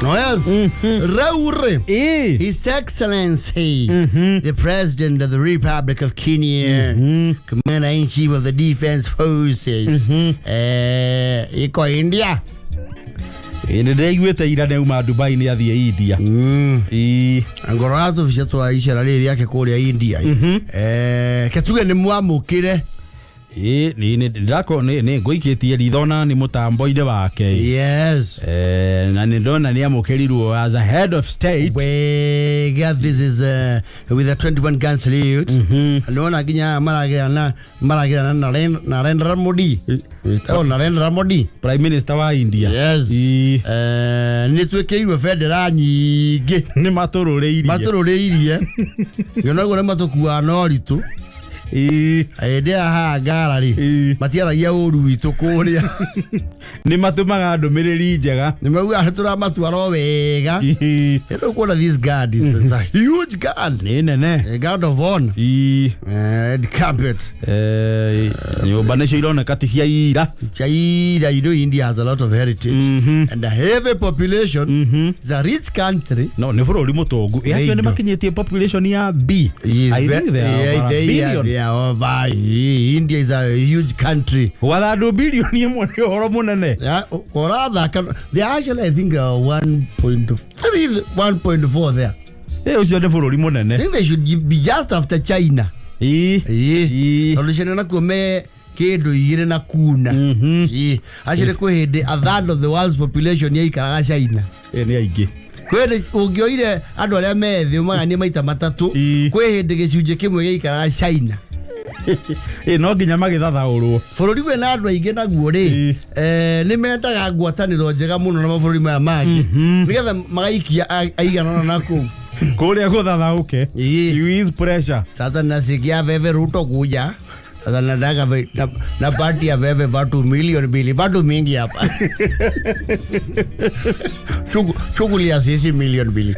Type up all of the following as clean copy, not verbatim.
No yes. Rĩu rĩ, His Excellency, the President of the Republic of Kenya, Commander in Chief of the Defense Forces, iko India. Nĩ ndĩraiguĩte ira nĩ auma Dubai nĩ athiĩ India. Ĩĩ. Ngoro ya tũbica twa icera rĩrĩ rĩake kũrĩa India. Ke tuge nĩ mwamũkĩre. Ĩĩ, nĩ ndĩrakorwo nĩ ngũikĩtie ritho na nĩ mũtambo-inĩ wake. Na nĩ ndona nĩ amũkĩrirwo as a head of state. Wega, this is with a 21 gun salute. Nĩwona nginya maragĩrana na Narendra Modi. Oh, Narendra Modi. Prime Minister wa India. Yes. Nĩ twĩkĩirwo bendera nyingĩ. Nĩ matũrũrĩirie. Matũrũrĩirie. Ngĩona ũguo nĩ matũkuaga na ũritũ. Hĩndĩ ĩyo haha ngara rĩ, matiaragia ũru witũ kũrĩa. Nĩ matũmaga ndũmĩrĩri njega. Nĩ maugaga nĩ tũramatwara o wega. Hĩndĩ ũkuona this guard is a huge guard. Nĩ nene. A guard of honor. Red carpet. Nyũmba nĩcio ironeka ti cia ira. Cia ira. You know India has a lot of heritage and a heavy population. It's a rich country. No nĩ bũrũri mũtongu. Nĩ Acio nĩ indo. makinyĩtie population ya B. I think they are Yeah, over a they are, billion. they are over. India is a huge country. Gwatha andũ bilioni 1 nĩ ũhoro mũnene. Yeah, korathaka. They are actually, I think, 1.3, 1.4 there. Ũcio nĩ bũrũri mũnene. I think they should be just after China. Ĩĩ. Tondũ China nakuo me kĩndũ igĩrĩ na kuna. Ĩĩ. Actually kwĩ hĩndĩ a third of the world's population yaikaraga China. Ĩĩ, nĩ aingĩ. Kwĩ hĩndĩ ũngĩoire andũ arĩa me thĩ ũmaganie maita matatũ, kwĩ hĩndĩ gĩcunjĩ kĩmwe gĩaikaraga China. Ĩĩ, no nginya magĩthathaũrwo. Bũrũri wĩna andũ aingĩ naguo rĩ, nĩ mendaga ngwatanĩro njega mũno na mabũrũri maya mangĩ nĩgetha magaikia aigana ũna na kũu. Kũrĩa gũthathaũke. You ease pressure. Sasa nasikia veve Ruto kuja sasa, nataka napatia veve watu milioni 2, watu mingi hapa. Chukulia sisi milioni 2.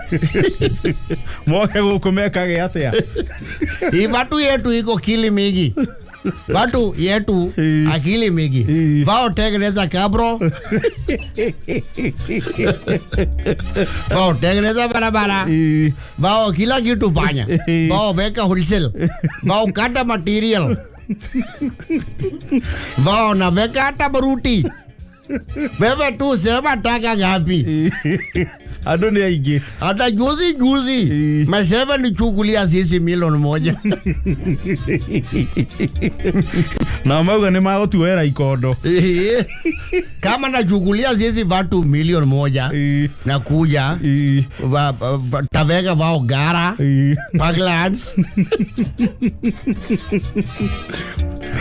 Moke gũkũ mekage atĩa? Hii watu yetu iko kili mingi, watu yetu akili mingi, wao tengeneza kabro, wao tengeneza barabara, wao kila kitu fanya, wao weka wholesale, wao kata material, wao naweka hata baruti. Wewe tu sema taka ngapi. Andũ nĩ aingĩ. Hata juzi juzi mesema nichukulia sisi milioni 1. Na mauga nĩ magũtuoera ikondo. Kama nachukulia sisi watu milioni 1 na kuja taweka wao gara Parklands,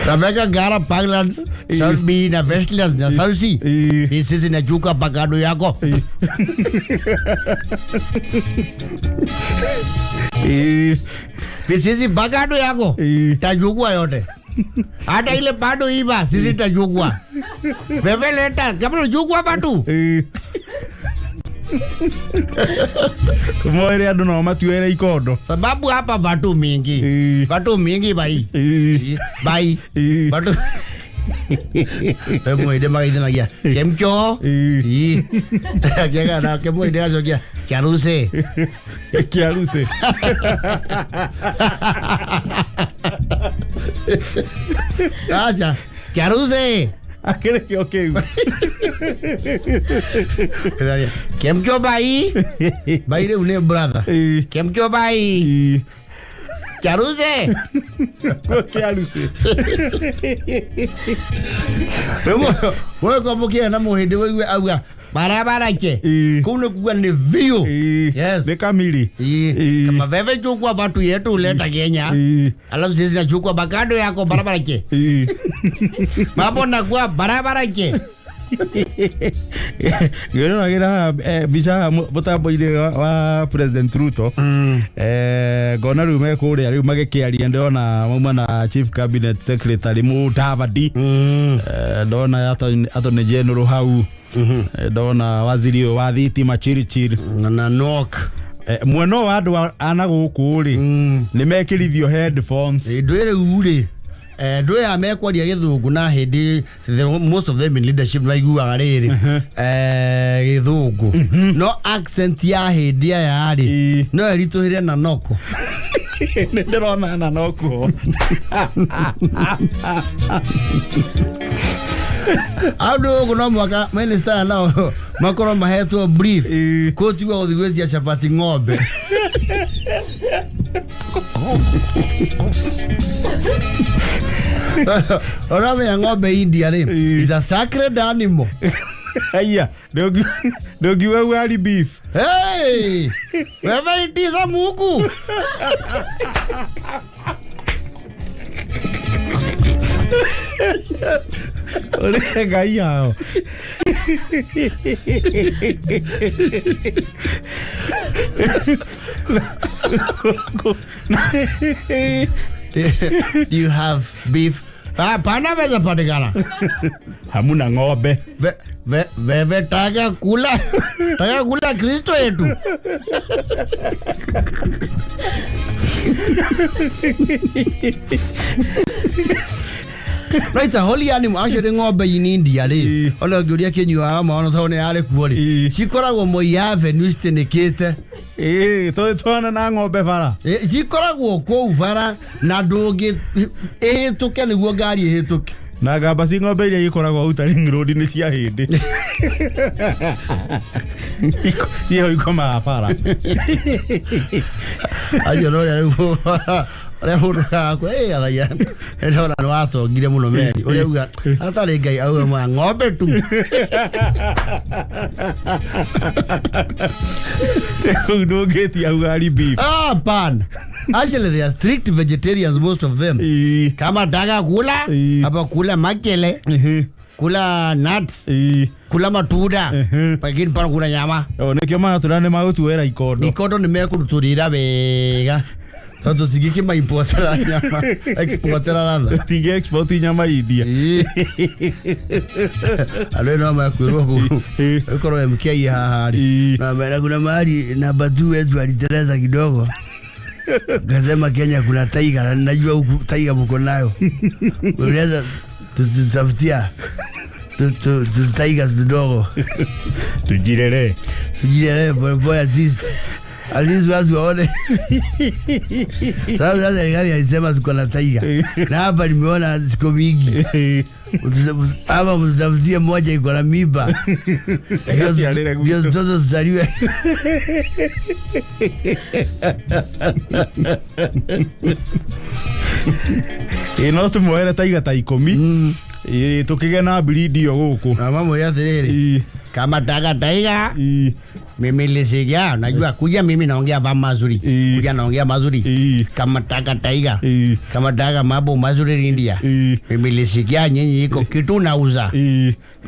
taweka gara Parklands, South B na Westlands na South C. Hii sisi nachuka pakado yako. Sisi bagado yako tajukua yote, hata ile bado iva sisi tajukua. Wewe leta kama unachukua watu. Mwere andũ no matuere ikondo. Sababu hapa watu mingi, watu mingi bai bai watu mwende magaithanagia kemcho kega nake mwende acokia kiaruse. Kiaruse. Acha kiaruse. Akĩrĩ kĩo kĩu. Kemcho bai bai rĩu nĩ brother kemcho bai kiaruse. Kiaruse. Wewe kwa mũkĩra na mũhĩndĩ wĩigue auga barabara ke kũu nĩ kuga nĩ biũ. Yes. Nĩ kamili. Kama wewe chukua watu yetu uleta Kenya, alafu sisi nachukua bakado yako barabara ke, mambo nakuwa barabara ke. Ngĩroragĩra mbica mũtambo-inĩ wa President Ruto, ngona rĩu me kũrĩa rĩu magĩkĩaria, ndĩrona mauma na Chief Cabinet Secretary Mudavadi, ndona Attorney General hau, ndona waziri ũyũ wa thitima Chirichiri na nok. Mwena ũyũ wa andũ ana gũkũ rĩ, nĩ mekĩrithio headphones. Ndwĩ rĩu rĩ Ndå aya mekwaria gĩthũngũ na hĩndĩ most of them in leadership maiguaga rĩrĩ gĩthũngũ, no accent ya hĩndĩ aya rĩ no ĩritũhĩre na noko. Nĩ ndĩrona na nokuo. Andũ gũkũ no mwaka minister nao makorwo mahetwo brief kũtigwo gũthiĩ gwĩtia chapati ng'ombe. Ũramenya ng'ombe India rĩ is a sacred animal. Aya, ndũngiuga ugali beef. Hey! Wewe itiza Mungu. Ũrĩ ngai yao. Do you have beef? Hapana, weza patikana. Hamuna ng'ombe. Wewe taka kula. Taka kula Kristo yetu. No, it's a holy animal. Actually, ng'ombe in India rĩ. Ona ũngĩũria kĩnyua maono tondũ nĩ yarĩ kuo rĩ. Cikoragwo Moi Avenue citinĩkĩte. Ĩĩ, twana na ng'ombe bara. Cikoragwo kũu bara na ndũngĩ ĩhĩtũke nĩguo ngari ĩhĩtũke. Na ngamba ci ng'ombe iria ikoragwo Outer Ring Road nĩ cia hĩndĩ. Ciho ikomaga bara. Acio no ũrĩa rĩu ũrĩa mũndũ akwa ĩ athaia ndona nĩ watongire mũno meni ũrĩa uga atarĩ Ngai auge mwa ng'ombe tu. Rĩu ndũngĩtia ugali beef. Ah, pan. Actually, they are strict vegetarians, most of them. Kama taka kula, hapa kula makele, kula nuts, kula matunda, lakini pana kula nyama. O nĩkĩo maratũra nĩ magũtuoera ikondo. Ikondo nĩ mekũrutũrĩra wega. Tondũ tũtingĩkĩmaimportera nyama, exportera rather. Tingĩ export nyama India. Andũ no makwĩrwo kũu. Ĩkorwo MK haha rĩ. Na mera kuna mahali namba 2 wetu aliteleza kidogo. Kasema Kenya kuna taiga na najua huku taiga mko nayo. Unaweza tutafutia tu taiga tudogo. Tujirere. Tujirere pole pole Aziz. Aziz watu waone. Sasa serikali alisema tuko na taiga. Na hapa nimeona ziko mingi. Hapa mtafutie moja iko na mimba. Ndio mtoto zaliwe. Ĩ no tũmuoere taiga ta 10. Ĩ tũkĩgĩa na breed ĩyo gũkũ. Na mamwĩre atĩrĩrĩ. Kama taka taiga mimi lisikia, najua kuja mimi naongea va mazuri. Kuja naongea mazuri. Kama taka taiga. Kama taka mambo mazuri India. Mimi lisikia nyinyi iko kitu nauza.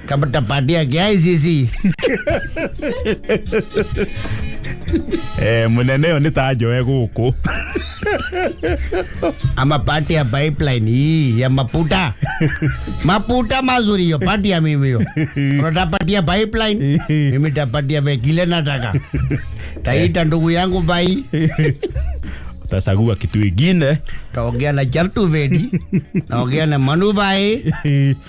Kama tapatia KICC. Munene ũyũ nĩ ta njoe gũkũ. Ama pati ya pipeline hii ya maputa. Maputa mazuri hiyo pati ya mimi hiyo. Unatapatia pipeline, mimi tapatia vile nataka. Taita ndugu yangu bai. Utachagua kitu ingine. Taongea na Jartu Vedi, naongea na Manu bai,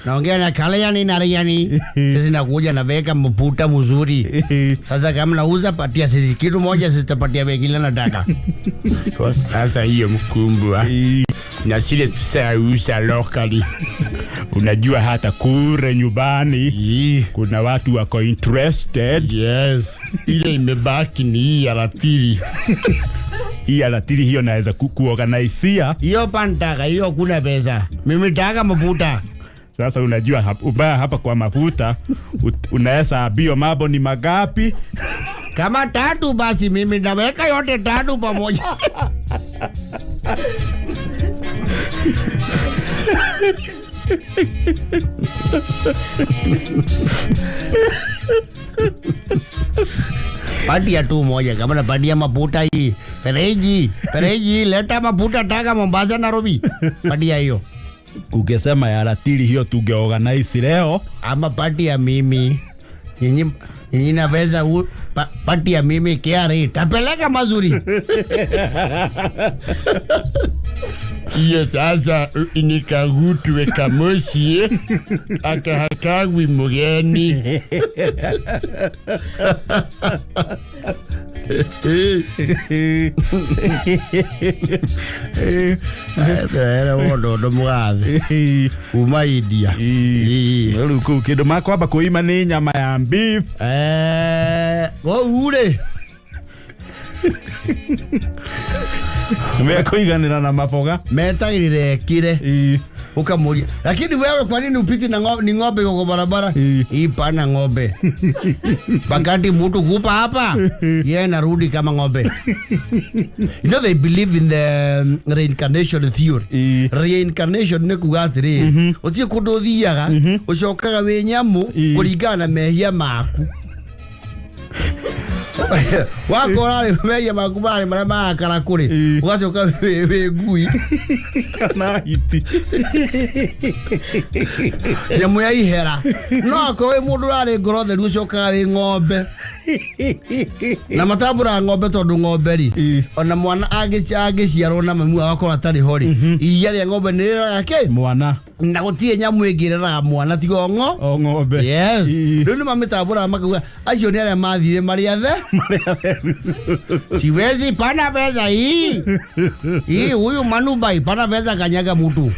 naongea na Kalayani Narayani. Sisi nakuja naweka maputa mzuri. Sasa kama nauza patia sisi kitu moja, sisi tapatia vile nataka. Sasa hiyo mkumbwa na sile tusauza locally. Unajua hata kure nyumbani kuna watu wako interested. Yes, ile imebaki ni hii ya ratili. Hii ya ratili hiyo naweza kuorganizia. Hiyo pantaka hiyo kuna pesa. Mimi taka mafuta. Sasa unajua ubaya hapa kwa mafuta unaweza ambio mambo ni magapi. Kama tatu basi mimi naweka yote tatu pamoja. Patia tu moja kama napatia mafuta hii. Fereji leta mafuta taka Mombasa Nairobi. Patia hiyo. Ukisema ya ratili hiyo tungeorganize leo. Ama patia mimi. Nyinyi naweza patia mimi KRA. Tapeleka mazuri. Iyo sasa nikagutwe kamuciĩ akahakagwi mũgeni. Ere wondo ndo mũgathe kuma India. Ĩĩ. Rĩu kũu kĩndũ makwamba kũima nĩ nyama ya beef. Kũu rĩ Mekũiganĩra na maboga. Metagĩrĩra ekire. Ĩĩ. Ukamuria, lakini wewe kwa nini upiti na ng'ombe? Ni ng'ombe iko kwa barabara. Ipana ng'ombe wakati mtu kupa hapa yeye narudi kama ng'ombe. You know they believe in the reincarnation theory. Reincarnation nĩ kuga atĩrĩ, ũtirĩ kũndũ ũthiaga, ũcokaga wĩ nyamũ kũringana na mehia maku. Wakora rĩ mehia maku marĩ marĩa marakara kũrĩ, ũgacoka wĩ ngui Kana hiti. Nyamũ ya ihera. No akorwo wĩ mũndũ ũrarĩ ngoro theru, ũcokaga wĩ ng'ombe. Na matambũraga ng'ombe tondũ ng'ombe rĩ, ona mwana angĩciarwo na mami wao akorwo atarĩ ho rĩ, iria rĩa ng'ombe nĩ rĩraga kĩ? Mwana. Na gũtirĩ nyamũ ĩngĩ ĩreraga mwana tiga o ng'o. O ng'ombe. Yes. Rĩu nĩ mamĩtambũraga makauga acio nĩ arĩa mathire marĩ athe. Marĩ atheru. Siwezi pana pesa hii. Hii huyu Manubai pana pesa kanyaga mtu.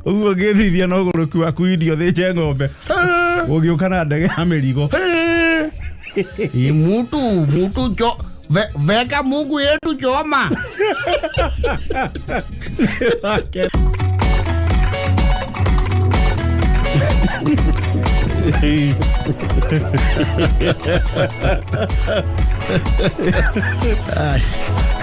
Ũguo ũngĩthithia na ũgũrũki waku irio thĩnje ng'ombe. Ũgĩũka na ndege ya mĩrigo. Hii mtu mtu cho veka Mungu yetu choma.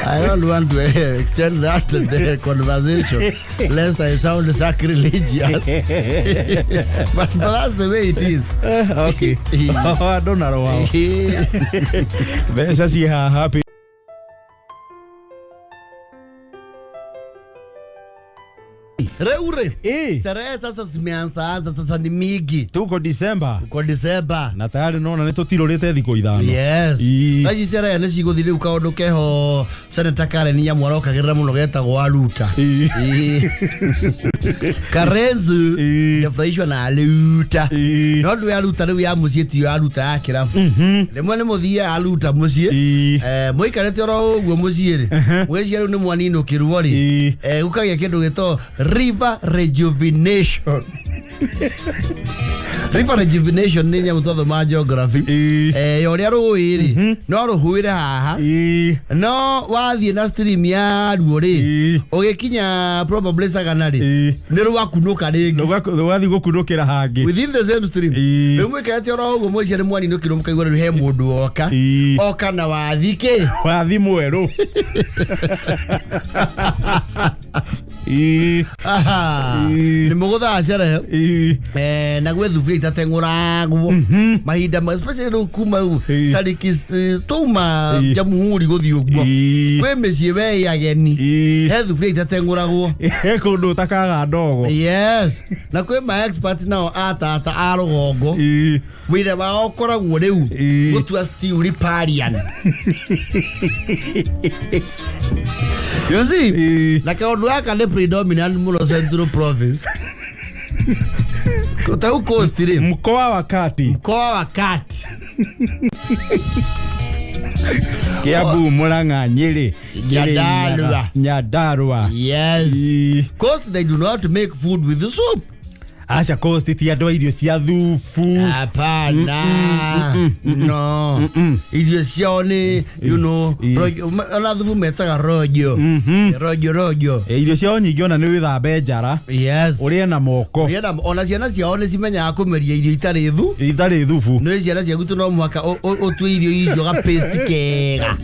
I don't want to extend that the conversation lest I sound sacrilegious. But that's the way it is. Okay. Andũ na rwao. Mbeca ciĩ haha. Reure. Sherehe sasa zimeanza anza sasa ni mingi. Tuko December. Kwa December. Na tayari nona nĩ tũtirũrĩte thikũ 5. Yes. Thaa sherehe nĩ cigũthiĩ rĩu kaũndũ keho Senator Karen Nyamu arokagĩrĩra mũno getagwo Aluta. Karenzu yafurahishwa na Aluta. No ndũ ya Aluta rĩu ya mũciĩ tiyo Aluta ya kĩrabu. Rĩmwe nĩ mũthiaga Aluta mũciĩ. Mũikarĩte oro ũguo mũciĩ rĩ. Mũgĩciria rĩu nĩ mwaninũkĩrwo rĩ. Gũkagĩa kĩndũ gĩtagwo river rejuvenation. River rejuvenation nĩ nyamũ twathoma geography. Ya ũrĩa rũĩ rĩ, no rũhuĩre haha. No wathiĩ na stream ya ruo rĩ, ũgĩkinya probably Sagana rĩ, nĩ rwakunũka rĩngĩ. Rũgathiĩ gũkunũkĩra hangĩ. Within the same stream. Rĩu mũikarĩte oro ũguo mũciĩ nĩ mwaninũkĩrwo mũkaigua rĩu he mũndũ oka. Oka na wathi kĩ? Wathi mwerũ. Nĩ mũgũthaga sherehe. Na gwĩ thuburia itateng'ũragwo mahinda especially rĩu kuma rĩu tarĩki twauma Jamhuri gũthiĩ ũguo, kwĩ mĩciĩ we ageni he thuburia itateng'ũragwo. He kũndũ ũtakaga ndogo. Yes. Na kwĩ ma expert nao atata a rũgongo wĩra wao ũkoragwo rĩu gũtua stew riparian. You see, na kaũndũ gaka nĩ predominant mũno Central Province. Tau Coast rĩ. Mkoa wa Kati. Mkoa wa Kati. Kiambu, Murang'a, Nyeri, Nyandarua. Nyandarua. Yes. Coast they do not make food with the soup. Aca Coast ti andũ a irio cia thubu. Hapana. No. Irio ciao nĩ, you know, ona thubu metaga rojo. Rojo rojo. Irio ciao nyingĩ ona nĩ wĩthambe njara. Yes. Ũrĩe na moko. Ũrĩe na ona ciana ciao nĩ cimenyaga kũmeria irio itarĩ thu. Itarĩ thubu. Nĩ ciana ciaku tu no mũhaka ũtue irio icio ga paste kega.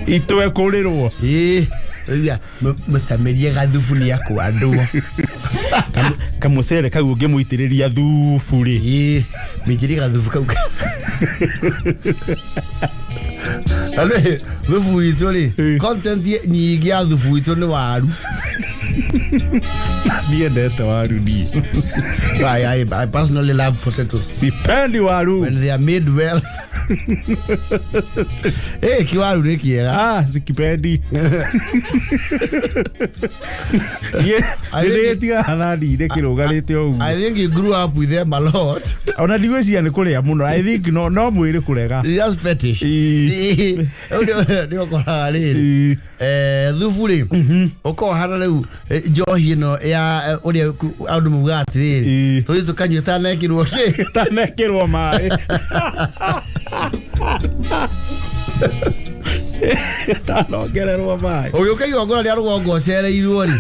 Itwe kũrĩrwo. Mũcamerie gathubu nĩ akwandwo. Kamũcere kau ũngĩmũitĩrĩria thubu rĩ. Mĩitĩrĩrie gathubu kau. Na rĩ thubu witũ rĩ, content nyingĩ ya thubu witũ nĩ waru. Ndiendete waru niĩ. I personally love potatoes. Sipendi waru. When they are made well. Eh, kiwaru nĩ kĩega. Ah, sikipendi. I think- Nĩndĩtigaga thani-inĩ kĩrũgarĩte ũguo. I think you grew up with them a lot. Ona ndigwĩciria nĩ kũrĩa mũno. I think no mwĩrĩ kũrega. It's just fetish. Ii. Rĩu nĩ ũkoraga rĩrĩ. Ii. Thubu rĩ ũkohana rĩu njohi ĩno ya ũrĩa andũ maugaga atĩrĩrĩ Ii. tũthiĩ tũkanyua ĩtanekĩrwo kĩ. Tanekĩrwo maĩ. Tanongererwo maĩ. Ũgĩũka igongona rĩa rũgongo ũcereirwo rĩ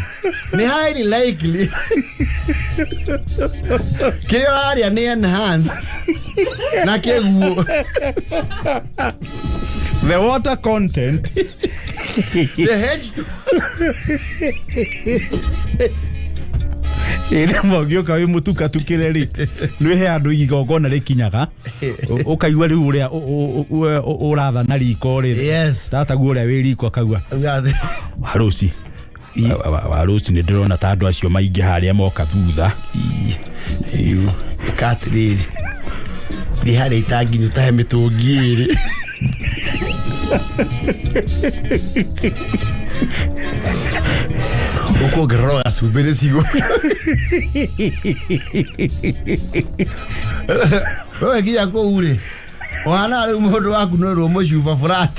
nĩ highly likely kĩrĩa ũrarĩa nĩ enhanced na kĩguo. The water content. The H2. Ĩrĩa ũngĩũka wĩ mũtukatukĩre rĩ nĩ he andũ igongona rĩkinyaga ũkaigua rĩu ũrĩa ũrathana riko rĩ. Yes. Tataguo ũrĩa wĩ riko akaigua waruci waruci nĩ ndĩrona ta andũ acio maingĩ harĩa moka thutha. Ĩka atĩrĩrĩ thiĩ harĩa itangi-inĩ ũtahe mĩtũngi ĩrĩ. Ũkuongerera gacumbĩ nĩ cigũ. Wewe kinya kũu rĩ ũhana rĩu mũndũ waku nĩrwo mũcuba flat.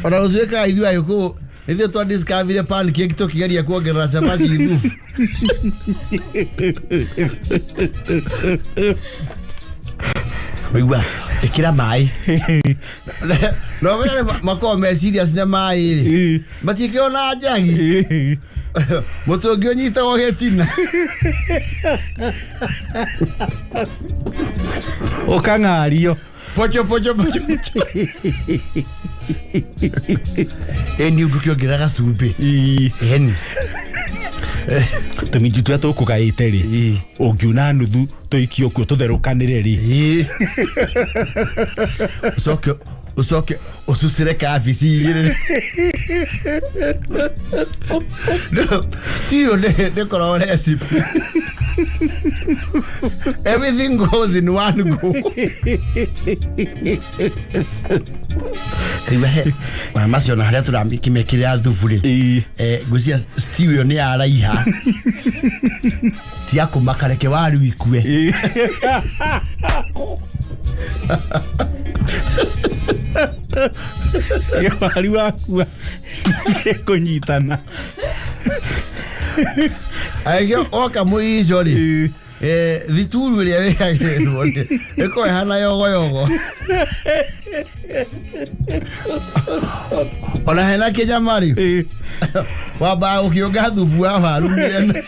Ona gũtuĩka ithuĩ Agĩkũyũ ithuĩ twa discover pancake tũkĩgeria kuongerera cabaci thubu. Waigua ĩkĩra maĩ no menye makoragwo me serious na maĩ rĩ matiĩkĩona njagi mũtũngi ũnyitagwo gĩtina. Ũkang'ario. Pocho pocho pocho pocho. Ĩni ũndũ kĩongerera gacumbĩ. Ĩni. Tũminji tũrĩa tũkũgaĩte rĩ ũngiuna nuthu tũikio kuo tũtherũkanĩre rĩ. Ũcoke ũcoke ũcucĩre kabici igĩrĩ. Stew nĩ ĩkoragwo recipe. Everything goes in one go. Kaigua he maya macio na harĩa tũramĩkĩmĩkĩrĩra thubu rĩ ngwĩciria stew ĩyo nĩ yaraiha ti ya kũmaka reke waru ikue. Waru wakua kũnyitana. Aigĩ oka mũico rĩ thituru ĩrĩa wĩkagĩrĩrwo rĩ ĩkoragwo ĩhana yogoyogo. Ona hena kĩnyama rĩ wambaga gũkĩũnga thubu wa waru mĩena.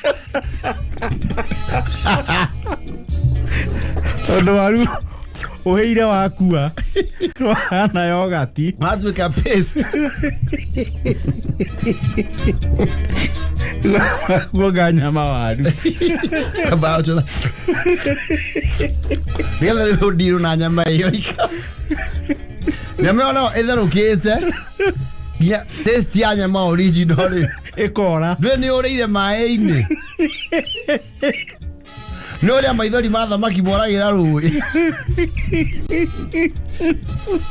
Tondũ waru ũhĩire wakua wahana yogati. Watuĩka paste. Kuonga nyama waru. Nĩgetha rĩu ũndirwo na nyama ĩyo ika. Nyama ĩyo no ĩtherũkĩte nginya taste ya nyama original rĩ ĩkora. Ndũĩ nĩ ũrĩire maĩ-inĩ. Nĩ ũrĩa maithori ma thamaki moragĩra rũĩ.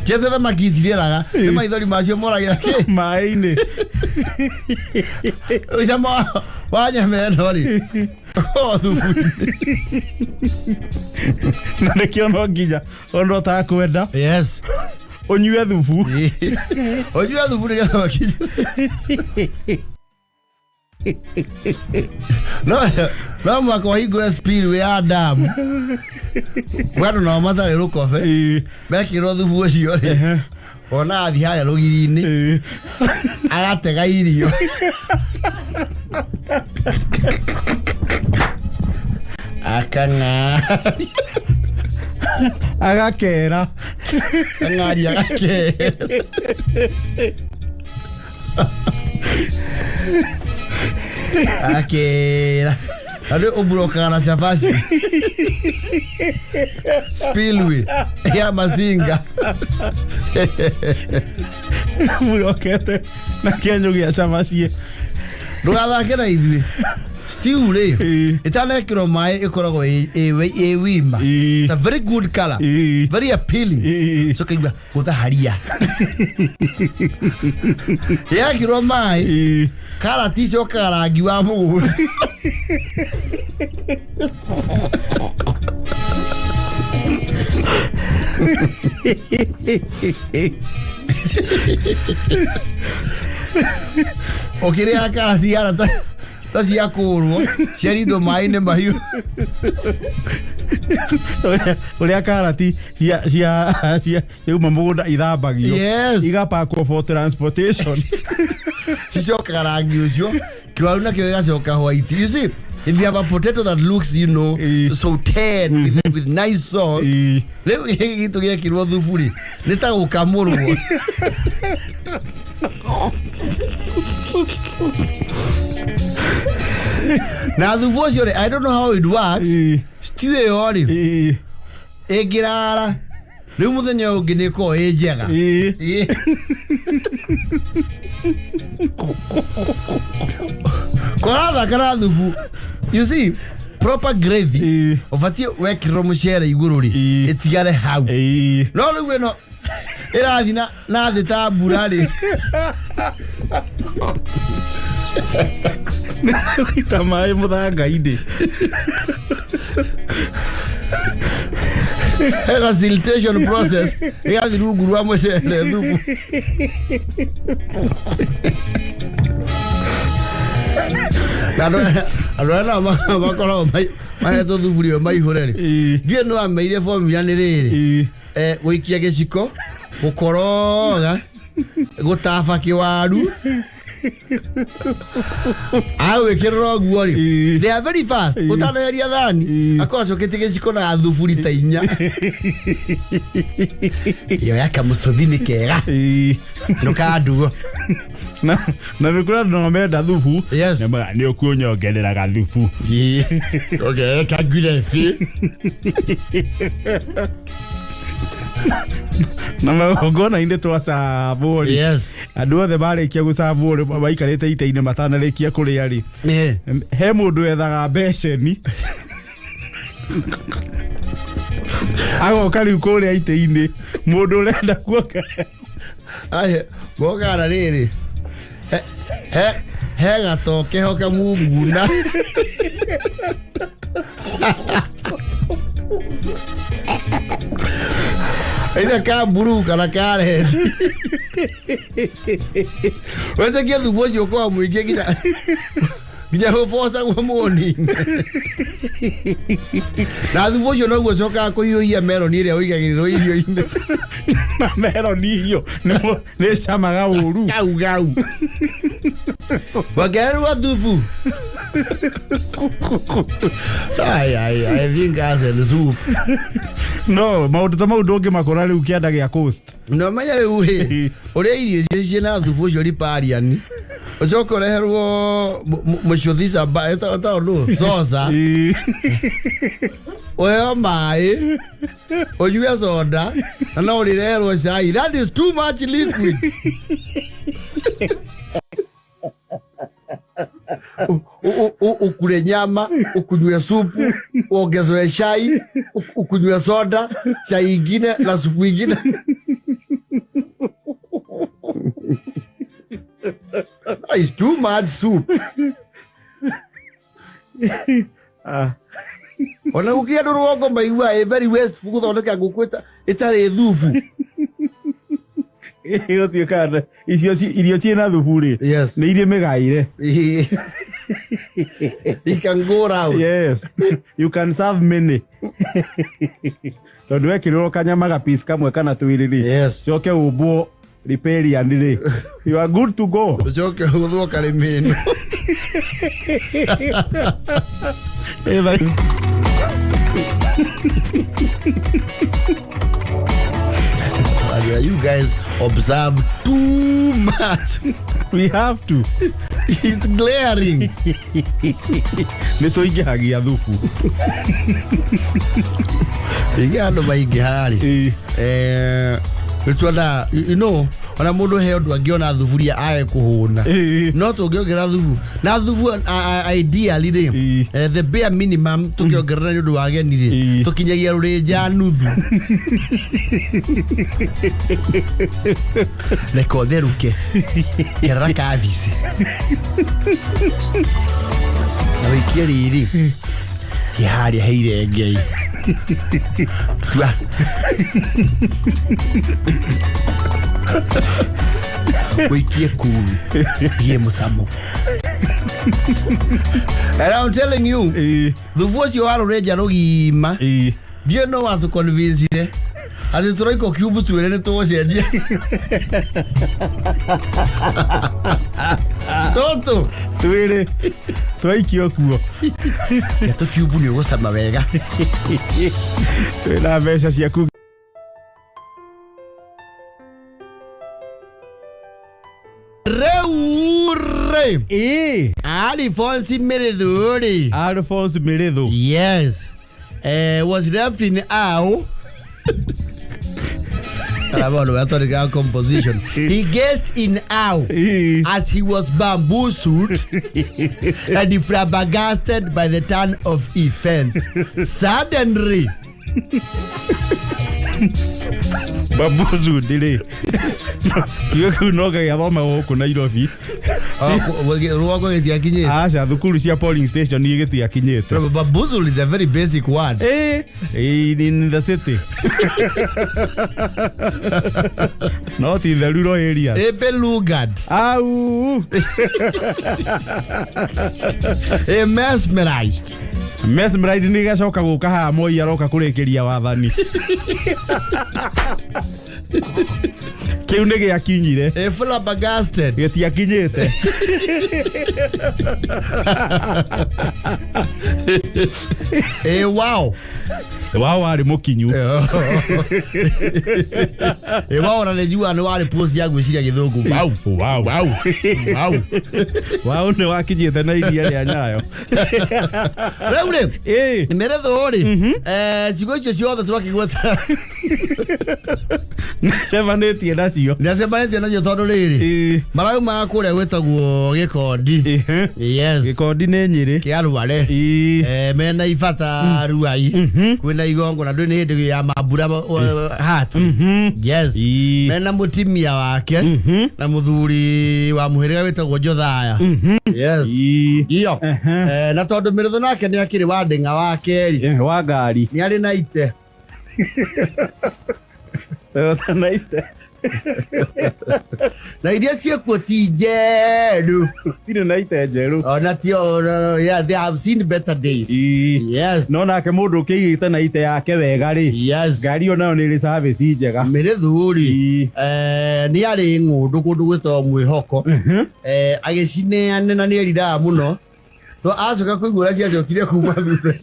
Tiatĩ thamaki itirĩraga nĩ maithori macio moragĩra kĩ? Maĩ-inĩ. Ũcama wa nyama ĩno rĩ o thubu-inĩ. Na nĩkĩo no nginya ona ũtakwenda Yes. ũnyue thubu. Ũnyue thubu nĩgetha makinye. No mwaka wahingũre spillway ya damu andũ nao matarĩ rũkobe mekĩrwo thubu ũcio rĩ ona athiĩ harĩa rũgiri-inĩ agatega irio. Akang'aria. Agakera. Akang'aria agakera. Akera. Na nĩ ũmburokaga na cabaci spillway ya mazinga. Murokete na kĩenyũ gĩa cabaci. Ndũgathake na ithuĩ. Stew rĩ, Ĩĩ. ĩtanekĩrwo maĩ ĩkoragwo ĩ wima. Ĩĩ. It's a very good color. Ĩĩ. Very appealing. Ĩĩ. So kaigua gũthaharia. Yekĩrwo maĩ, Ĩĩ. karati icokaga rangi wa mũgũnda. Ũkĩrĩa karati ihana ta ciakũrwo ciarindwo maĩ-inĩ mahiũ. Ũrĩa karati cia ciauma mũgũnda ithambagio, Yes. igapakwo for transportation. Cicokaga rangi ũcio, kĩwaru nakĩo gĩgacoka white. You see, if you have a potato that looks, sauteed with nice sauce, rĩu gĩkĩ gitũ gĩekĩrwo thubu rĩ, nĩ ta gũkamũrwo. Na thubu ũcio rĩ, I don't know how it works. Stew ĩyo rĩ, ĩngĩrara rĩu mũthenya ũyũ ũngĩ nĩ ĩkoragwo ĩ njega. Ĩĩ. Kũrathaka na thubu. You see, proper gravy, ũbatiĩ wekĩrwo mũcere igũrũ rĩ, ĩtigare hau. No rĩu ĩno ĩrathiĩ na thĩ ta mbura rĩ. Ta maĩ mũthanga-inĩ. Hena siltation process ĩgathiĩ rungu rwa mũcere thubu. Na andũ arĩa nao makoragwo mahetwo thubu rĩo maihũre rĩ, ndiũĩ no ameire formula nĩ rĩrĩ, gũikia gĩciko, gũkoroga, gũtaba kĩwaru, agwĩkĩrĩra ũguo rĩ, they are very fast. Ũtanaheria thani, akorwo acoketie gĩciko na thuburi ta inya. Ĩyo ya kamũcũthi nĩ kega. Ndũkanduo. Na nĩ kũrĩ andũ nao menda thubu. Yes. Nĩ ũkunyongerera gathubu. Okay, kagiresi. Na magongona-inĩ twacabwo rĩ, andũ othe marĩkia gũcabwo rĩ, maikarĩte itĩ-inĩ matanarĩkia kũrĩa rĩ, he mũndũ wethaga mbeceni agoka rĩu kũrĩa itĩ-inĩ, mũndũ ũrenda kuongerera. Aye, mokaga na rĩrĩ, he gatoke ho kamunguna. Either ka mburu kana ka red. Wetĩkie thubu ũcio ũkoragwo mũingĩ nginya ũbocagwo morning. Na thubu ũcio noguo ũcokaga kũhiũhia meroni ĩrĩa ũigagĩrĩrwo irio-inĩ. Na meroni hiyo nĩ camaga ũru. Gau gau. Wongererwo thubu. Ai, ai, I think as a soup. No maũndũ ta mau ndũngĩmakora rĩu kĩanda gĩa coast. No menya rĩu rĩ, ũrĩa irio icio ciĩna thubu ũcio riparian, ũcoke ũreherwo mũcũthi camba, ĩtagwo ndũ? Sosa. Ũheo maĩ, ũnyue soda, na no ũrĩreherwo cai. That is too much liquid. Ukule nyama, ukunywe supu, uongezewe chai, ukunywe soda, chai ingine na supu ingine. It's too much soup. Ona gũkĩrĩ andũ rũgongo maiguaga ĩ very wasteful gũthondeka ngũkũ ĩtarĩ thubu. Ĩgũtuĩka icio irio ciĩna thubu rĩ, nĩ iria mĩgaire. You can go round. Yes. You can serve many. Tondũ wekĩrĩrwo kanyama ga piece kamwe kana twĩrĩ rĩ, coke ũmbwo riparian rĩ, you are good to go. Ũcoke ũthwo karĩmĩno. Bye. You guys observe too much. We have to. It's glaring. Nä tå ingä hagia thubu. Ingĩ andũ maingĩ harĩ. Ĩĩ. Nĩtuona ona mũndũ he ũndũ angĩona thuburia age kũhũna. Ĩĩ. No tũngĩongerera thubu na thubu ideally rĩ, Ĩĩ. the bare minimum tũkĩongerera nĩ ũndũ wa ageni rĩ, Ĩĩ. tũkinyagia rũrĩnja nuthu, reke ũtherũke kerera kabici na wĩikie rĩrĩ kĩharĩa he irengei tua wĩikie kuru gie mũcamo. And I'm telling you, Ĩĩ. thubu ũcio wa rũrĩnja rũgima, Ĩĩ. ndiũĩ no watũconvincire atĩ tũroiko cube twĩrĩ nĩ tũgũcenjia tũtũ. Twä rä twaikio kuo. Getũ cube nĩ ũgũcama wega. Twä na mbeca ciaku. Rĩu rĩ, Ĩĩ. Alphonse Mĩrĩthũ rĩ, Alphonse Mĩrĩthũ. Yes, was left in awe. Arabona batondekaga composition. He gazed in awe Ĩĩ. as he was bamboozled and flabbergasted by the turn of events. Suddenly, Bambuzu ndä kiugo kä u no gagĩathoma gũkũ Nairobi. Rwako gĩtiakinyĩte. Aca, thukuru cia polling station gĩtiakinyĩte. Bamboozled is a very basic word. Eh, in the city, not in the rural areas. A belugaed, Au. a mesmerized. Mesmerized nä gacoka gå ka haha Moi aroka kå rä kä ria wathani kä u nä gä akinyire. A flabbergasted. Gä tiakinyä te. A wow. Wao warä må kinyu. A wow na nĩ njiguaga nĩ warĩ post ya gwĩciria gĩthũngũ. Wow. Wow. Wow. Wow. Wao nä wakinyä te na iria rä a nyayo. Rĩu rĩ, Ĩ. Mĩrĩthũ rĩ, ciugo icio ciothe twakĩgweta Cemanä tie nacio. nĩacemanĩtie nacio tondũ rĩrĩ, Ĩ. maraumaga kũrĩa gwĩtagwo Gĩkondi. Ĩhĩ. Yes. Gĩkondi nä Nyä rä. Kĩa Rware. Mena ibata Ruai kwĩna igongona ndũĩ nĩ hĩndĩ ya mambura hatu. Yes. Ĩ. Mena mũtimia wake na mũthuri wa mũhĩrĩga wĩtagwo Jothaya. Yes. Iyo. Na tondũ Mĩrĩthũ nake nĩ akĩrĩ wa ndĩng'a wa kerĩ, wa ngari. nĩ arĩ na ite. Toyota na ite. Na iria ciĩkuo ti njerũ. Tirä na ite njerå. Ona tio, yeah, they have seen better days. Yes. No nake må ndå å kä igä te na ite yake wega rä, ngari ä yo nayo nä rä service njega. Mĩrĩthũ rĩ, Ĩ. nĩ arĩ ng'ũndũ kũndũ gwĩtagwo Mwĩhoko, agĩcineane na nĩ eriraga mũno to acoka kũigua ũrĩa ciacokire kuma thutha.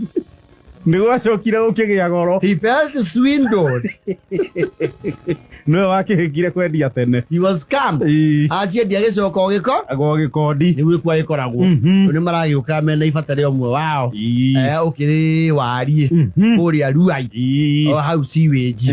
Nä gwacokire gå kä gä a goro. He felt swindled. Nĩwe wakä hä ngire kwendia tene. He was scammed. Ĩ. Aciendia gĩcoka o gĩko Gwa Gĩkondi. nĩguo kwa gĩkoragwo. Rĩu nĩ maragĩũka mena ibata rĩa ũmwe wao, Ĩ. ũkĩrĩ wariĩ kũrĩa Ruai, Ĩ. o hau sewage.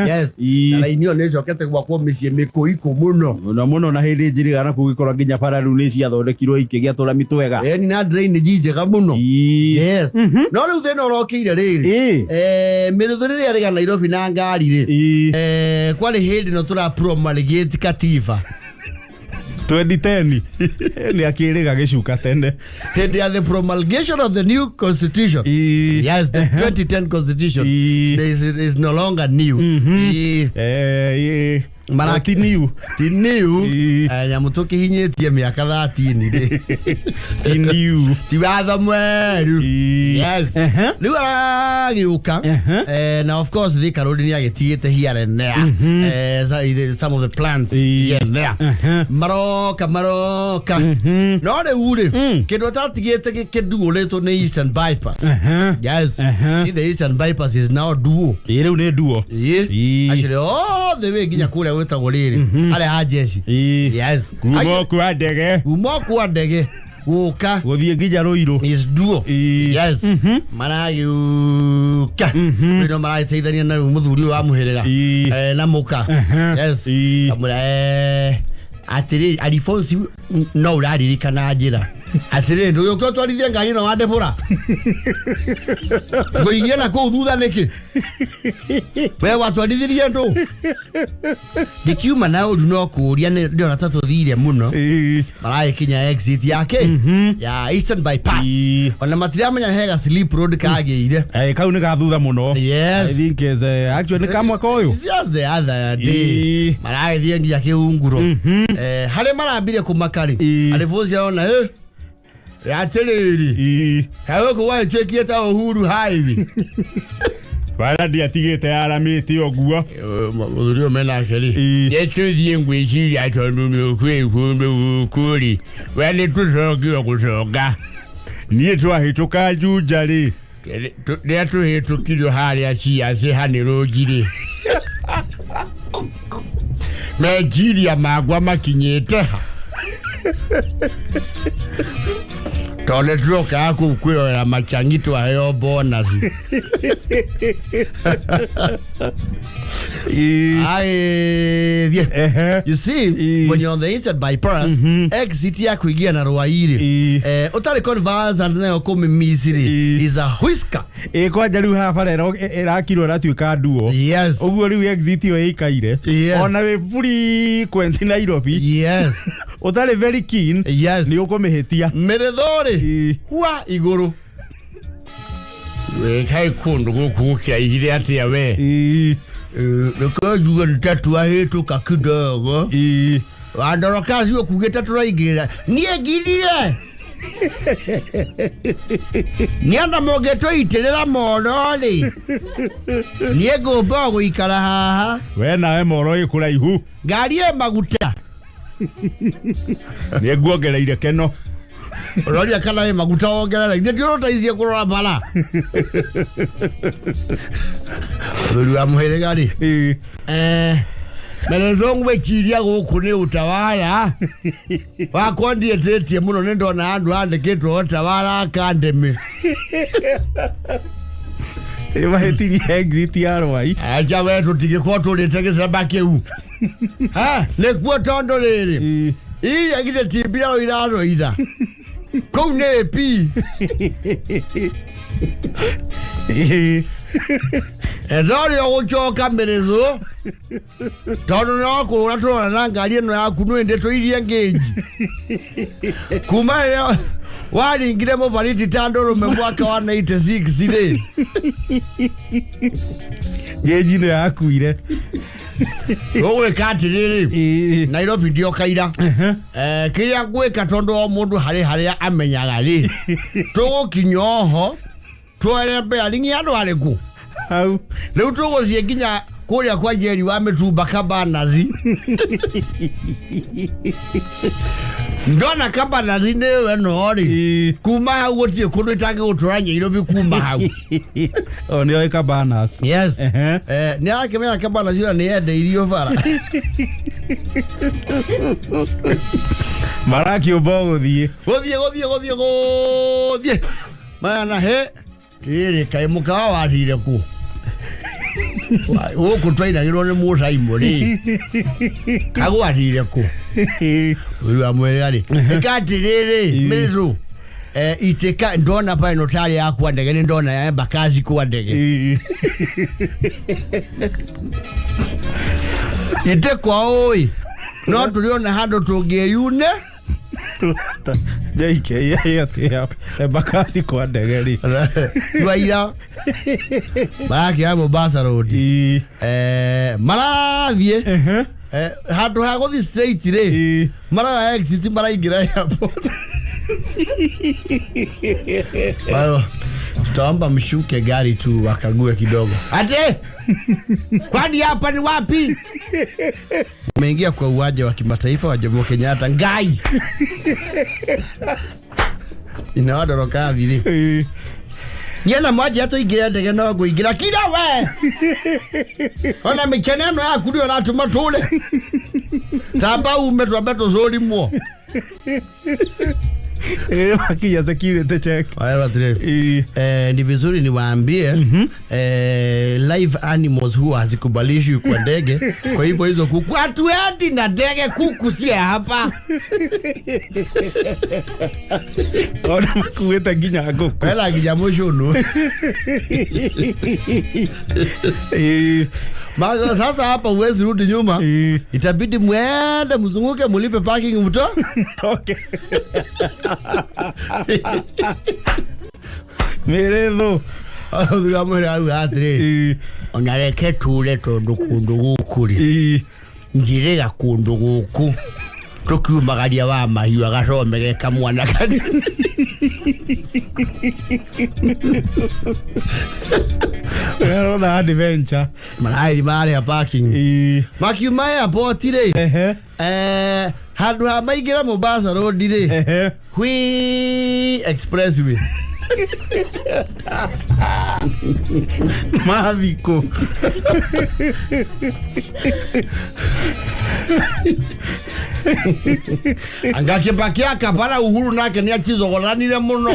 Yes. Ĩ. Na raini ĩyo nĩ ĩcokete gwakwo mĩciĩ mĩkũikũ mũno. Mũno mũno na hĩndĩ njĩrĩga na kũu gĩkora nginya bara rĩu nĩ ciathondekirwo ikĩgĩa tũrami twega. Ĩni, na drainage njega mũno. Ĩ. Yes. No rĩu thĩna ũrokĩire rĩrĩ, Ĩ. Mĩrũthũ rĩrĩa arĩga Nairobi na ngari rĩ, Ĩ. Kwarĩ hĩndĩ no tũra promulgate katiba. 2010 nä akä rä ga gä cuka tene. Hĩndĩ ya the promulgation of the new constitution. Ĩ. Yes, the 2010 constitution Ĩ. is no longer new. Ĩ. Ĩ. Ti new. Ti new. Ĩ. Nyamũ tũkĩhinyĩtie mĩaka 13 rĩ, Ti new. Ti watho mwerũ. Ĩ. Yes. Rĩu aragĩũka, na of course Thika Road nĩ agĩtigĩte here and there, some of the plants Ĩ. here and there. Maroka maroka, no rĩu rĩ, kĩndũ atatigĩte gĩkĩnduũrĩtwo nĩ Eastern Bypass. Yes. See, the Eastern Bypass is now duo. Ĩ, rĩu nĩ nduo. Ĩ. Ĩ. Actually all the way nginya kũrĩa gwĩtagwo rĩrĩ harĩa ha jeshi. Yes. Kuma kwa ndege. Kuma kwa ndege gũka Gũthiĩ nginya Ruiru. Is duo. Ĩĩ. Yes. Maragĩũka rĩu maragĩteithania na rĩu mũthuri ũyũ wa mũhĩrĩga. Ĩĩ. Na mũka. Yes. Ĩĩ. Kamwĩra, atĩrĩrĩ Alfonsi, no ũraririkana njĩra atĩrĩrĩ, ndũgĩũke ũtwarithie ngari ĩno wandebũra ngũigie na kũu thutha nĩkĩ we watwarithirie ndũ ndikiuma na ũru no kũũria ndĩrona ta tũthire mũno. Ĩĩ. Maragĩkinya exit yake ya Eastern Bypass. Ĩĩ. Ona matiramenya hega slip road kagĩire. Kau nĩ ga thutha mũno. Yes. I think is actually nĩ ka mwaka ũyũ. It's just the other day. Ĩĩ. Maragĩthiĩ nginya kĩhunguro. Harĩa marambire kũmaka rĩ, Ĩĩ. Alfonsi arona atĩrĩrĩ, Ĩĩ. kaĩ gũkũ gwagĩtuĩkire ta Uhuru Highway. Bara ndiatigĩte yaramĩte ũguo. Mũthuri ũyũ menake rĩ, Ĩĩ. nĩtũthiĩ ngwĩciria tondũ nĩũkwĩ kũndũ gũkũ rĩ, we nĩ tũcoke o gũcoka. Niĩ twahĩtũka Juja rĩ, Rĩrĩa tũhĩtũkirio harĩa ciaci hanĩrũngi rĩ, meciria makwa makinyĩte ha tondũ nĩtuokaga kũu kwĩrorera macang'i twaheo bonus. Ĩĩ. Agĩthiĩ. Ehe. You see, Ĩĩ. when you're on the Eastern Bypass, exit ya kuingia na Rwairi, Ĩĩ. ũtarĩ conversant nayo kũmĩmiss rĩ, Ĩĩ. is a whisker. Ĩĩ, kwanja rĩu haha bara ĩrakirwo ĩratuĩka nduo. Yes. Ũguo rĩu exit ĩyo ĩikaire. Yes. Ona wĩ frequent Nairobi, Yes. ũtarĩ very keen, Yes. nĩ ũkũmĩhĩtia. Mĩrĩthũ rĩ, Ĩĩ. hua igũrũ. Wĩkaĩ kũndũ gũkũ gũkĩraihire atĩa we? Ĩĩ. Reke njuge nĩ ta twahĩtũka kidogo. Ĩĩ. Wandoroka cio kugĩte tũraingĩrĩra. Niĩ ngirire. Nĩ ona mũngĩtũitĩrĩra moro rĩ, niĩ ngũmba o gũikara haha. We nawe moro ĩ kũraihu. Ngari ĩ maguta. Nĩ nguongereire keno. Ũroria kana wĩ maguta wongerera ithe tiũrũtaicie kũrora bara. Mũthuri wa mũhĩrĩga rĩ, Ĩĩ. Merezo ngwĩciria gũkũ nĩ utawala wakwa ndiĩtĩtie mũno nĩ ndona andũ andĩkĩtwo Utawala Academy. Ĩ mahĩtirie exit ya Rwai. Acha we tũtingĩkorwo tũrĩte gĩcemba kĩu. Ha, nĩkuo tondũ rĩrĩ, Ĩĩ. iria githĩ ti mbirarũ irarũitha kũu nĩ AP. Ĩĩ. Ethori ũgũcoka mĩrĩthũ tondũ no kũrũra tũrona na ngari ĩno yaku nĩ tũirie ngĩnji kuma rĩrĩa waringire mũbariti ta ndũrũme mwaka wa 96 rĩ. Ngĩnji nĩ yakuire. Ũgwĩka atĩrĩrĩ, Ĩĩ. Nairobi ndiokaira. Kĩrĩa ngwĩka tondũ o mũndũ harĩ harĩa amenyaga rĩ, tũgũkinya oho tuoere bearing ya andũ arĩkũ. Hau. Rĩu tũgũthiĩ nginya kũrĩa kwa Jerry wa mĩtumba Kabanazi. Ndona Kabanazi nĩyo ĩno rĩ, Ĩĩ. kuma hau gũtirĩ kũndũ itangĩgũtwara Nyairobi kuma hau. O nĩ oĩ Cabanas. Yes. Ehe. Nĩ arakĩmenya Kabanazi ona nĩ yendeirio bara. Marakĩũmba o gũthiĩ. Gũthiĩ gũthiĩ gũthiĩ gũthiĩ mana he rĩrĩ kaĩ mũkawa wathire kũ gũkũ twainagĩrwo nĩ mũcaimo rĩ, kagwathire kũ ũru wa mwĩrĩga rĩ, ĩka atĩrĩrĩ mĩrĩtũ, itĩka ndona pale notari ya kwa ndege nĩ ndona ya Embakasi kwa ndege. Ĩĩ. Ite kwa ũĩ no tũrĩona handũ tũngĩyune. Njaike atĩa Embakasi kwa ndege rĩ. Twaira marakĩoya Mombasa Road. Ĩĩ. Marathiĩ Ehe. Handũ ha gũthiĩ straight rĩ, Ĩĩ. maroya exit maraingĩra airport. Bado, tutaomba mshuke gari tu wakague kidogo. Ate kwani hapa ni wapi? Umeingia kwa uwanja wa kimataifa wa Jomo Kenyatta ngai inawadoroka thiri. Ĩĩ. Niĩ na mwanjia tũingĩre ndege no ngũingĩra kira we ona mĩkene ĩno yaku nĩyo ĩratũma tũre tamba ume twambe tũcũrimwo. Makinya security check. Waerwo atĩrĩrĩ, ni vizuri niwaambie, live animals huwa hazikubalishwi kwa ndege. Kwa hivyo hizo kuku hatuendi na ndege, kuku si ya hapa. Ona makuĩte nginya ngũkũ. Wela nginya mũcũnũ. Sasa hapa huwezi rudi nyuma, itabidi mwende mzunguke mulipe parking mto. Okay. Mĩrĩthũ. Thuri wa mwĩrĩ auga atĩrĩrĩ, ona reke ture tondũ kũndũ gũkũ rĩ, njirĩga kũndũ gũkũ tũkiumagaria wa mahiũ agacomege kamwana kanini. Arona adventure. Marathi marĩa parking makiuma airport rĩ, handũ ha maingĩra Mombasa Road rĩ, hwi expressway. Mathikũ. Anga Kibaki akabara Uhuru nake nĩ acicogoranire mũno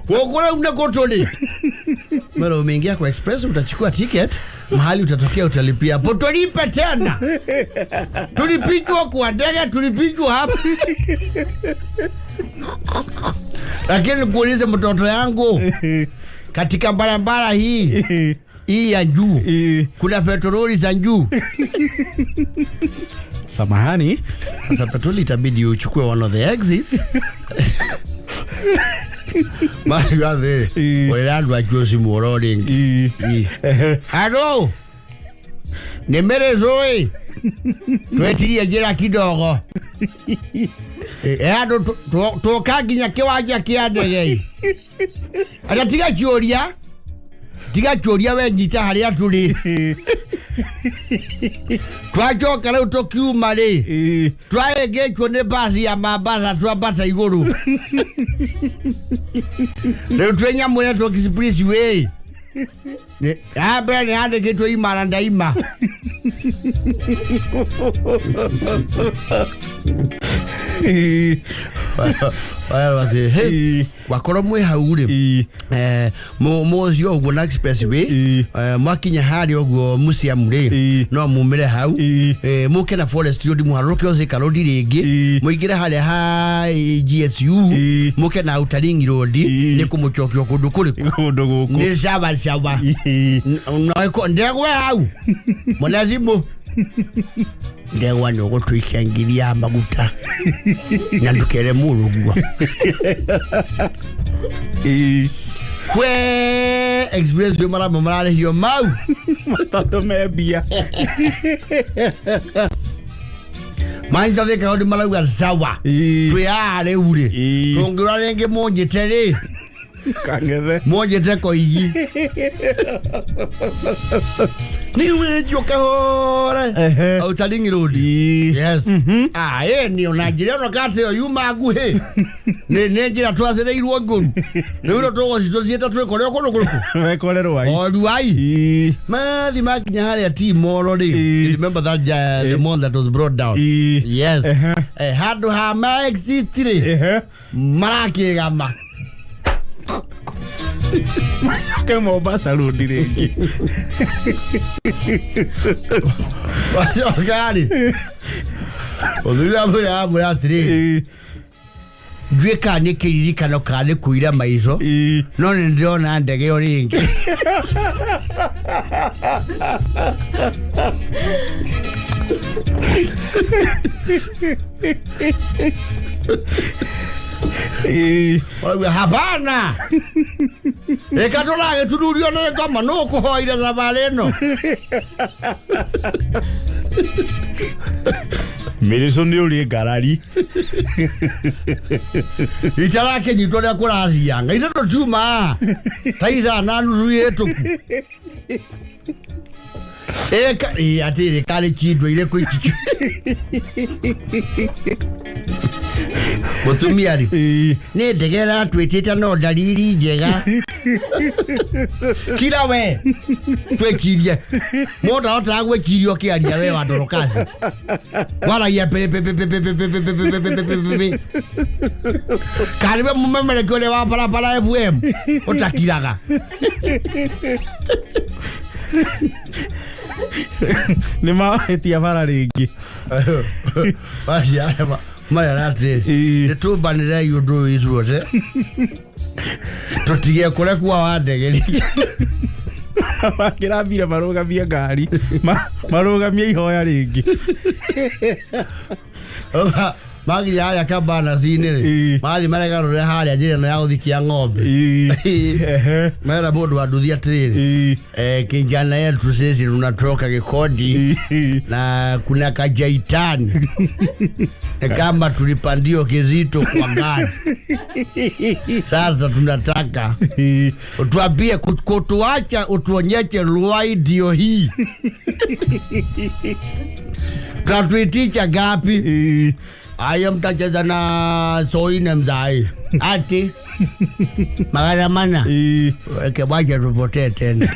gũkũ rĩu nĩ kũtũrĩ mero umeingia kwa express utachukua ticket mahali utatokea utalipia hapo tulipe tena tulipigwa kwa ndege tulipigwa hapa lakini kuulize mtoto yangu katika barabara hii hii ya juu kuna petroli za juu. Samahani. Sasa petroli itabidi uchukue one of the exits. Magathe ũrĩa andũ acio cimuoro rĩngĩ. Halo, nĩ mĩrĩcũĩ twetirie njĩra kidogo. Andũ tũka nginya kĩwanja kĩa ndege. Ata tiga ciũria, tiga ciũria we nyita harĩa tũrĩ. Twacoka rĩu tũkiuma rĩ, twaengĩtwo nĩ basi ya Mambasa twambata igũrũ. Rĩu twĩ nyamũ ĩretwo Expressway. Ya mbere nĩ yandĩkĩtwo imara ndaima. Wakorwo mwĩ hau rĩ, mũcio ũguo na expressway, mwakinya harĩa ũguo museum rĩ, no mumĩre hau, mũke na Forest Road mũharũrũke Thika Road rĩngĩ, mũingĩre harĩa ha GSU, mũke na Outer Ring Road, nĩ kũmũcokio kũndũ kũrĩkũ? Kũndũ gũkũ. Nĩ sawa sawa. Ndegwa hau mwena thimũ ndegwa nĩ ũgũtũikia ngiri ya maguta na ndũkere mũrũ guo. Kwe express we marama mararĩhio mau matatũ me mbia. Manyita Thika Road marauga sawa twĩ haha rĩu rĩ, tũngĩũra rĩngĩ mũnjĩte rĩ, Kangethe mũnjĩte koigi nĩ kahora Outer Ring Road. Yes. Ah, ni ona njĩra ĩno kati ĩyo yuma nguhĩ nĩ njĩra twacĩrĩirwo ngũru rĩu ĩno tũgũcitũciĩte twĩkore kũndũ kũrĩkũ wekore Rwai. O Rwai mathi makinya harĩa Timoro rĩ, remember that the one that was brought down. Yes. Handũ ha ma exit rĩ, marakĩgama macoke Mombasa Road rĩngĩ. Macoka rĩ, ũthuri wa mwĩrĩ amwĩra atĩrĩrĩ, nduĩkaga kana nĩ kĩririkano kana nĩ kũira maitho, no nĩ ndĩrona ndege ĩyo rĩngĩ. Hapana, reka tũragĩtururio nĩ ngoma nũ ũkũhoire thabarĩ ĩno. Mĩrĩcũ nĩ ũrĩ ngarari. Itarakĩnyitwo ũrĩa kũrathianga ithe tũtiuma ta ithaa na nuthu ihĩtũku. Atĩrĩ karĩ chindwo irĩkũ ici. Mũtumia rĩ, Ĩĩ. nĩ ndege ĩratwĩtĩte no ndariri njega. Kira we twĩkirie mũndũ ahotaga gwĩkiria ũkĩaria we wa ndorokasi waragia pĩrĩpĩpĩpĩpĩpĩpĩpĩpĩpĩpĩpĩ karĩ we mũmemereki ũrĩa wa barabara FM ũtakiraga. Nĩ mahĩtia bara rĩngĩ. Macia marera atĩrĩrĩ, Ĩĩ. nĩ tũmbanĩrei ũndũ ũyũ ithuothe tũtigekũre kuwa wa ndege rĩngĩ. Makĩrambire marũgamie ngari, marũgamie ihoya rĩngĩ. Makinya harĩa kabanaci-inĩ rĩ, Ĩĩ. mathiĩ maregarũre harĩa njĩra ĩno ya gũthiĩ kĩa ng'ombe. Ĩĩ. Ehe. Mera mũndũ wa nduthi atĩrĩrĩ, Ĩĩ. kijana yetu sisi tunatoka Gikodi Ĩĩ. na kuna kajaitani ni kama tulipandio kizito kwa gari. Sasa tunataka Ĩĩ. utuambie kutuacha utuonyeshe Ruai ndio hii tatuiticha ngapi? Ĩĩ. Aya, mtacheza na soine mzai ati 400. Ĩĩ. Reke wacha tupotee tena.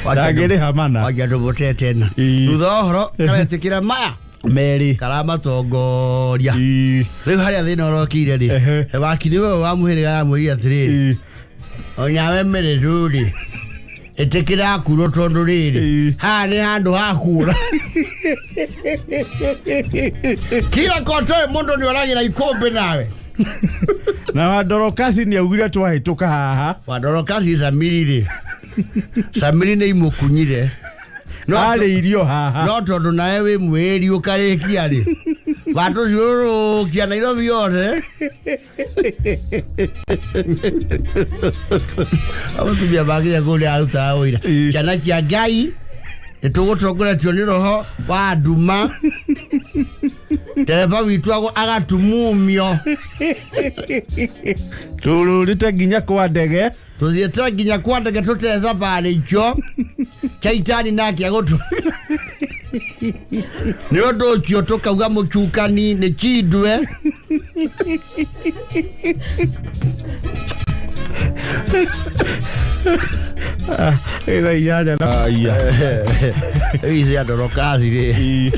Wacha Ndangĩrĩha mana. Wacha tupotee tena. Ĩĩ. Thutha wa ũhoro karetĩkĩra maya Merĩ. karamatongoria. Ĩĩ. Rĩu harĩa thĩna ũrokire rĩ, Ehe. wakiri ũyũ wa mũhĩrĩga aramwĩrire atĩrĩrĩ, Ĩĩ. onyawe mĩrĩtu rĩ, ĩtĩkĩra kurwo tondũ rĩrĩ, Ĩĩ. haha nĩ handũ ha kura. Kila kotoe mũndũ nĩ oragĩra ikũmbĩ nawe. Na wandorokasi nĩ augire twahĩtũka haha. Wandorokasi Samiri rĩ, Samiri nĩ imũkunyire. No Arĩ irio haha. no tondũ nawe wĩ mwĩri ũkarĩkia rĩ, watũciũrũkia Nairobi yothe. Amutumia makinya kũrĩa arutaga wĩra. Ĩĩ. Ciana cia Ngai nĩ tũgũtongoretio nĩ roho wa nduma. Ndereba witũ agatumumio. Tũrũrĩte nginya kwa ndege. Tũthiĩte nginya kwa ndege tũtee thabarĩ icio Chaitani nake agũtũ nĩ ũndũ ũcio tũkauga mũcukani nĩ chindwe. Thaa inyanya na aya. Rĩu ici andorokasi rĩ, Ĩĩ.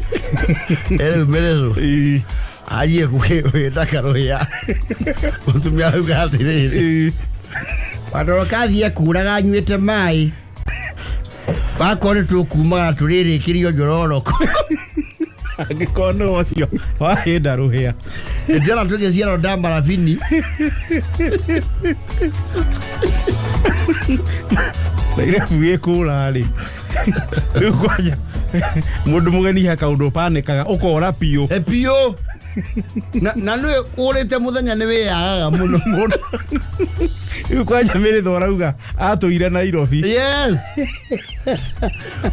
rĩu mĩrĩcũ Ĩĩ. anjie gwĩta karũhĩa mũtumia auga atĩrĩrĩ, Ĩĩ. wandorokathi ekuraga anyuĩte maĩ wakorwo nĩ tũkumaga tũrĩrĩkĩrio njororoko. Angĩkorwo nĩ ũcio wahĩnda rũhĩa. Ndĩrona tũgĩciarwo ndamarabini. Nairobi gĩkũra rĩ, rĩu kwanja mũndũ mũgeni he kaũndũ ũpanĩkaga ũkora biũ. E biũ na nĩ ũrĩte mũthenya nĩ wĩyagaga mũno mũno. Rĩu kwanja mĩrĩtho ũrauga atũire Nairobi. Yes,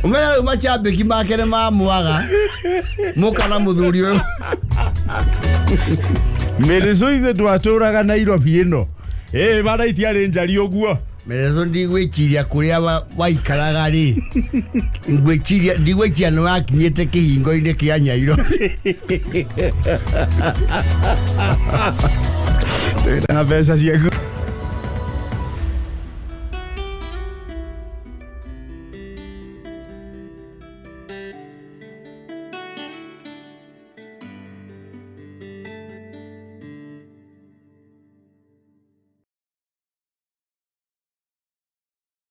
ũmenya rĩu macambĩki make nĩ mamwaga mũka na mũthuri ũyũ. Mĩrĩcũ ithe twatũraga Nairobi ĩno ĩ bara itiarĩ njari ũguo. Mĩrĩcũ ndigwĩciria kũrĩa waikaraga rĩ, ngwĩciria ndigwĩciria nĩ wakinyĩte kĩhingo-inĩ kĩa Nyairobi. Twĩna mbeca ciaku.